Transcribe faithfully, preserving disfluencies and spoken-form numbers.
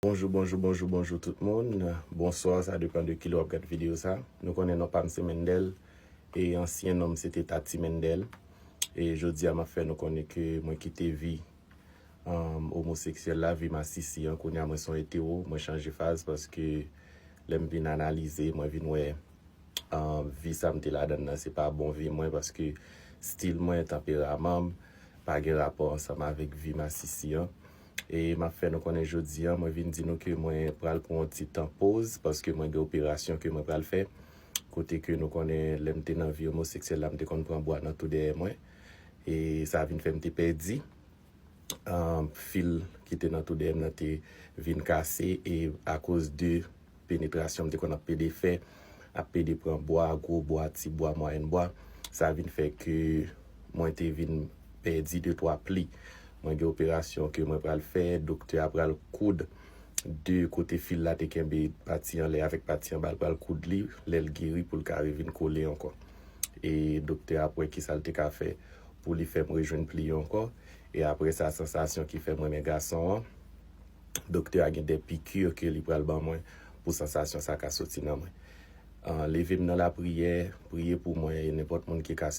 Bonjou, bonjou, bonjou, bonjou tout moun. Bonswa, sa depann de kilè w ap gad videyo sa. Nou konnen non pa m se Mendel, e ansyen non m se te Tati Mendel. E jodi a m ap fè nou konnen ke mwen kite vi um, omoseksyèl la, vi masisi an. Kounye a mwen se yon etero, mwen chanje faz paske lè m vin analize, mwen vin wè um, vi sa m te ladan nan, se pa bon vi mwen paske stil mwen, tanperaman m, pa gen rapò ansanm avèk vi masisi an. E m ap fè nou konnen jodi a, mwen vin di nou ke mwen pral pran yon ti tan poz paske mwen gen operasyon ke mwen pral fè. Kote ke nou konnen lè m te nan vi omoseksyèl la, m te konn pran bwa nan tou dèyè mwen. E sa vin fè m te pèdi um, fil ki te nan tou dèyè m nan te vin kase e akoz de penetrasyon m te konn ap pede fè, ap pede pran bwa, gwo bwa, ti bwa, mwayèn bwa, sa vin fè ke mwen te vin pèdi de twa pli. Mwen gen operasyon ke mwen pral fè, doktè a pral koud de kote fil la te kenbe pati anlè avèk pati anba, l pral koud li, lè l geri pou l ka revin kole ankò. E doktè a ap wè kisa l te ka fè pou li fè m rejwenn pli yo ankò. E apre sa, sansasyon ki fè m renmen gason an, doktè a gen de piki ke li pral ban mwen pou sansasyon sa ka soti nan mwen. An, leve m nan lapriyè, priye pou mwen e nenpòt moun ki ka